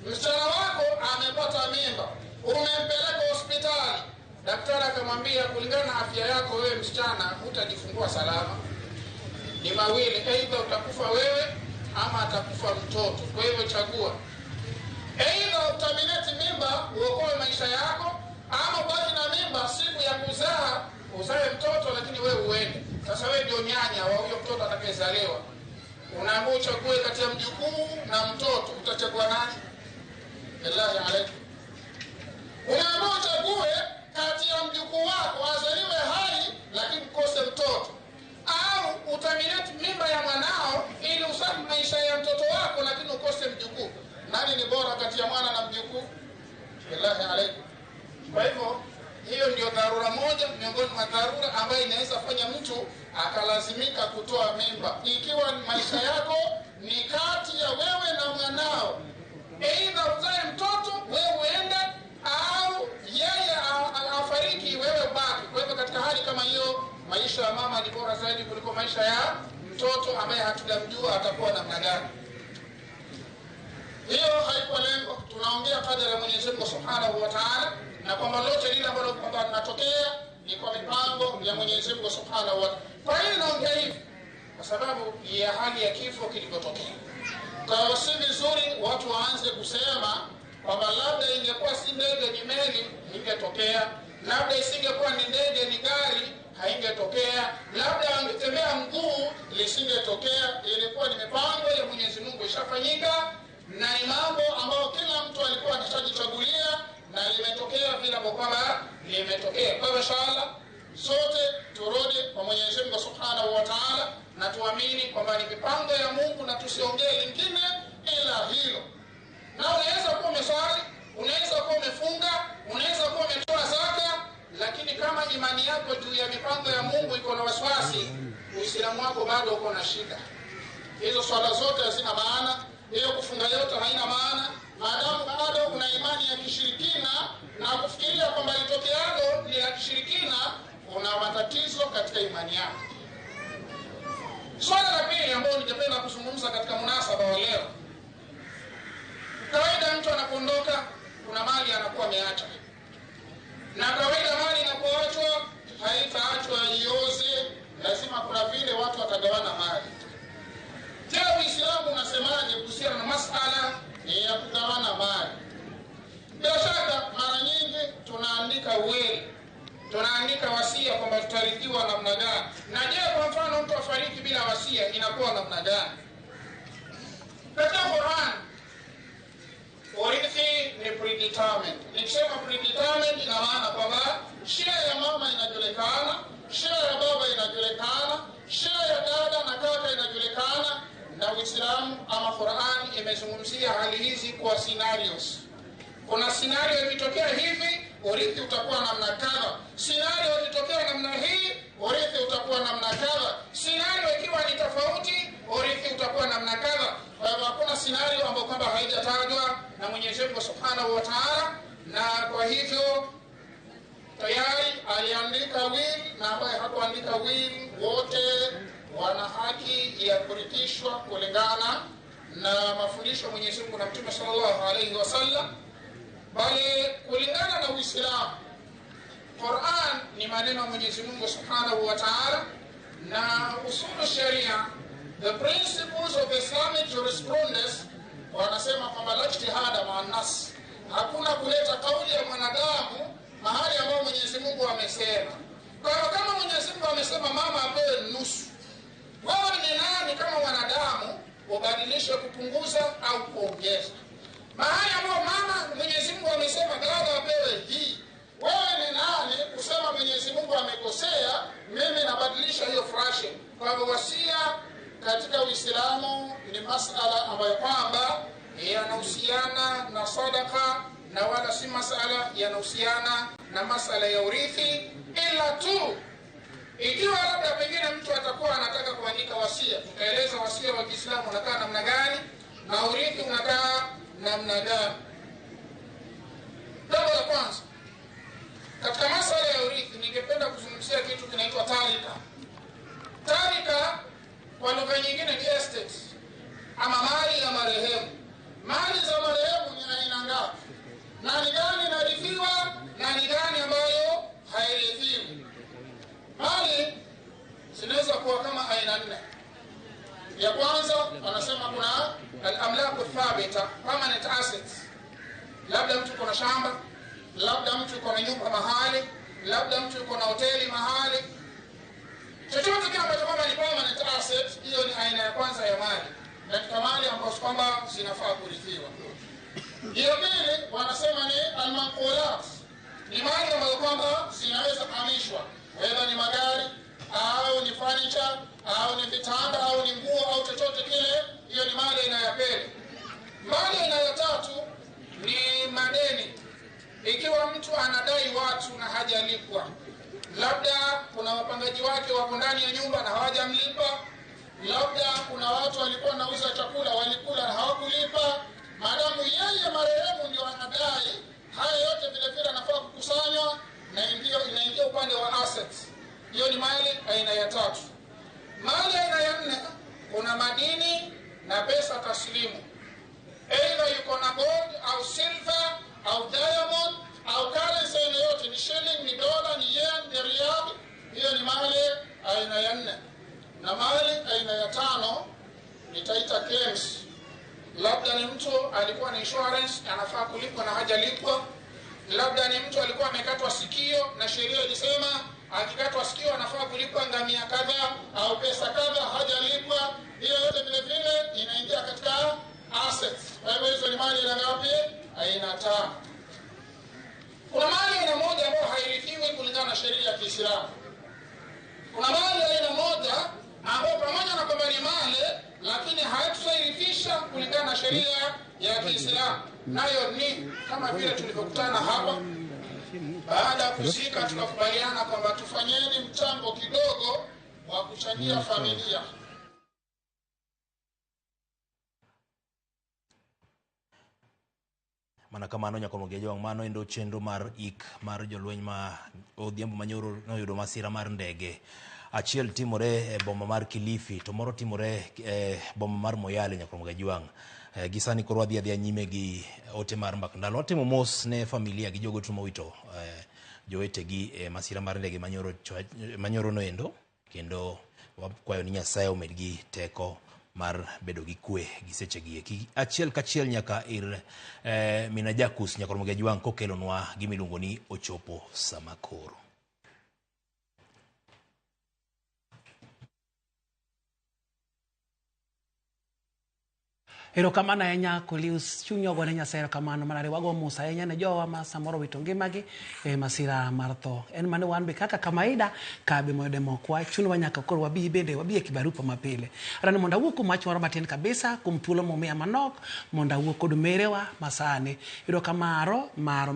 Msichana wako amepata mimba, umempeleka hospitali, daktari akamwambia kulingana na afya yako wewe msichana hutajifungua salama. Ni mawili, aidha utakufa wewe ama atakufa mtoto. Kwa hivyo chagua, aidha utamineti mimba uokoe maisha yako, ama ubaki na mimba, siku ya kuzaa uzae mtoto lakini wewe uende. Sasa wewe ndio nyanya wa huyo mtoto atakayezaliwa. Unaambiwa uchague kati ya mjukuu na mtoto, utachagua nani? Billahi alaikum. Unaambiwa uchague kati ya mjukuu wako azaliwe hai lakini ukose mtoto, au utamineti mimba ya mwanao ili usafi maisha ya mtoto wako lakini ukose mjukuu. Nani ni bora kati ya mwana na mjukuu? Billahi alaikum. Kwa hivyo hiyo ndio dharura moja miongoni mwa dharura ambayo inaweza fanya mtu akalazimika kutoa mimba, ikiwa maisha yako ni kati ya wewe na mwanao, aidha uzae mtoto wewe uende, au yeye afariki wewe ubaki. Kwa hivyo katika hali kama hiyo, maisha ya mama ni bora zaidi kuliko maisha ya mtoto ambaye hatujamjua atakuwa namna gani. Hiyo haikuwa lengo. Tunaongea kadari ya Mwenyezi Mungu Subhanahu wa Ta'ala, na kwamba lote lile ambalo kwamba linatokea ni kwa mipango ya Mwenyezi Mungu Subhanahu wa Ta'ala. Kwa nini naongea hivi? Kwa sababu ya hali ya kifo kilivyotokea. Kwa hiyo si vizuri watu waanze kusema kwamba labda ingekuwa si ndege ni meli ingetokea, labda isingekuwa ni ndege ni gari haingetokea, labda wangetembea mguu lisingetokea. Ilikuwa ni mipango ya Mwenyezi Mungu ishafanyika, na ni mambo ambayo kila mtu alikuwa akishajichagulia na limetokea vile ambavyo kwamba limetokea. Kwa hivyo inshallah sote turudi kwa Mwenyezi Mungu Subhanahu wa Ta'ala na tuamini kwamba ni mipango ya Mungu na tusiongee lingine ila hilo. Na unaweza kuwa umeswali, unaweza kuwa umefunga, unaweza kuwa umetoa zaka, lakini kama imani yako juu ya mipango ya Mungu iko na wasiwasi, Uislamu wako bado uko na shida. Hizo swala zote hazina maana, hiyo kufunga yote haina maana, maadamu bado una imani ya kishirikina na kufikiria kwamba litokealo ni la kishirikina, una matatizo katika imani yako. Swala la pili ambalo ningependa kuzungumza katika munasaba wa leo, kawaida mtu anapoondoka kuna mali anakuwa ameacha, na kawaida mali inapoachwa haitaachwa ioze, lazima kuna vile watu watagawana mali. Je, Uislamu unasemaje kuhusiana na masala ya kugawana mali? Bila shaka mara nyingi tunaandika will, tunaandika wasia kwamba tutarithiwa namna gani. Na je, kwa mfano mtu afariki bila wasia inakuwa namna gani? Katika Qur'an urithi ni predetermined. Nikisema predetermined ina maana kwamba share ya mama inajulikana, share ya baba inajulikana, share ya dada na kaka inajulikana. Na Uislamu ama Qur'an imezungumzia hali hizi kwa scenarios. Kuna scenario ikitokea hivi urithi utakuwa namna kadha, scenario ikitokea namna hii urithi utakuwa namna kadha, scenario ikiwa ni tofauti urithi utakuwa namna kadha. Kwa hivyo hakuna scenario ambayo kwamba haijatajwa na Mwenyezi Mungu Subhanahu wa Ta'ala, na kwa hivyo tayari aliandika will, na ambaye hakuandika will wote wana haki ya kurithishwa kulingana na mafundisho ya Mwenyezi Mungu na Mtume sallallahu alaihi wasallam. Bali kulingana na Uislamu, Qur'an ni maneno ya Mwenyezi Mungu Subhanahu wa Ta'ala, na usulu sharia, the principles of Islamic jurisprudence, wanasema kwamba la ijtihada ma'an nas, hakuna kuleta kauli ya mwanadamu mahali ambapo Mwenyezi Mungu amesema. Kwa hiyo kama Mwenyezi Mungu amesema mama apewe nusu, wewe ni nani kama mwanadamu ubadilishe kupunguza au kuongeza? Mahali ambapo mama Mwenyezi Mungu amesema dada apewe hii, wewe ni nani kusema Mwenyezi Mungu amekosea, mimi nabadilisha hiyo fraction? Kwa hivyo wasia katika Uislamu ni masala ambayo kwamba yanahusiana na sadaka na wala si masala yanahusiana na masala ya urithi, ila tu ikiwa labda pengine mtu atakuwa anataka kuandika wasia, tutaeleza wasia wa Kiislamu unakaa namna gani na urithi unakaa namna gani. Jambo la kwanza katika masala ya urithi, ningependa kuzungumzia kitu kinaitwa tarika. Tarika kwa lugha nyingine ni estate ama mali ya marehemu. Mali za marehemu ni aina permanent assets. Labda mtu uko na shamba, labda mtu uko na nyumba mahali, labda mtu uko na hoteli mahali, chochote kile ambacho kwamba ni permanent asset, hiyo ni aina ya kwanza ya mali, katika mali ambazo kwamba zinafaa kurithiwa. Hiyo pili wanasema ni almanqulat, ni mali ambazo kwamba zinaweza kuhamishwa, whether ni magari au ni furniture au ni vitanda au ni nguo au chochote kile. Hiyo ni mali aina ya pili. Mali aina ya tatu ni madeni. Ikiwa mtu anadai watu na hajalipwa, labda kuna wapangaji wake wako ndani ya nyumba na hawajamlipa, labda kuna watu walikuwa wanauza chakula walikula na hawakulipa, maadamu yeye marehemu ndio anadai, haya yote vile vile anafaa kukusanywa na inaingia upande wa assets. Hiyo ni mali aina ya tatu. Mali aina ya nne, kuna madini na pesa taslimu. Either yuko na gold au silver au diamond au currency aina yote, ni shilling, ni dola, ni yen, ni riyal. Hiyo ni mali aina ya nne. Na mali aina ya tano nitaita claims. Labda ni mtu alikuwa na insurance anafaa kulipwa na hajalipwa. Labda ni mtu alikuwa amekatwa sikio na sheria ilisema akikatwa sikio anafaa kulipwa ngamia kadhaa au pesa kadhaa, hajalipwa. Hiyo yote vile vile inaingia katika assets. Kwa hivyo hizo ni mali aina ngapi? Aina tano. Kuna mali aina moja ambayo hairithiwi kulingana na sheria ya Kiislamu. Kuna mali aina moja ambayo pamoja na kwamba ni mali, lakini haitutairithisha kulingana na sheria ya Kiislamu. Nayo ni kama vile tulivyokutana hapa baada ya kuzika, tukakubaliana kwamba tufanyeni mchango kidogo wa kuchangia familia. Mana kamano nyaka mogejo wang' mano endo chenro mar ik mar jolweny ma Odhiambo Manyoro noyudo masira mar ndege. Achiel timore e boma mar Kilifi to moro timore e boma mar Moyale nyaka Mogajwang'. Gi sani koro wadhi adhiya nyime gi ote mar mbak ndalo. Watimo mos ne familia gi jogo duto mowito jowetegi e masira mar ndege manyoro noendo, kendo wakwayo ni Nyasaye omedgi teko mar bedo gi kwe gi sechegi eki. Achiel kachiel nyaka ir Mina Jakus nyaka Mogajwang' kokelonwa gimiluongo ni Ochopo Sama Koro. Erokamano ahinya Kolius, chuny ogone Nyasaye erokamano mar ariwago mos ahinya ne jowa ma samoro wito ngimagi e masira mar tho. En mane wan be kaka kawaida kabe moyude mokwa chunowa nyaka koro wabi bende wabi e kibarupa mapile. Adwaro ni mondo awuo kuom wach moro matin kabisa kuom thuolo momiya manok mondo awuo kod merewa masani. Iyudo ka maro ma en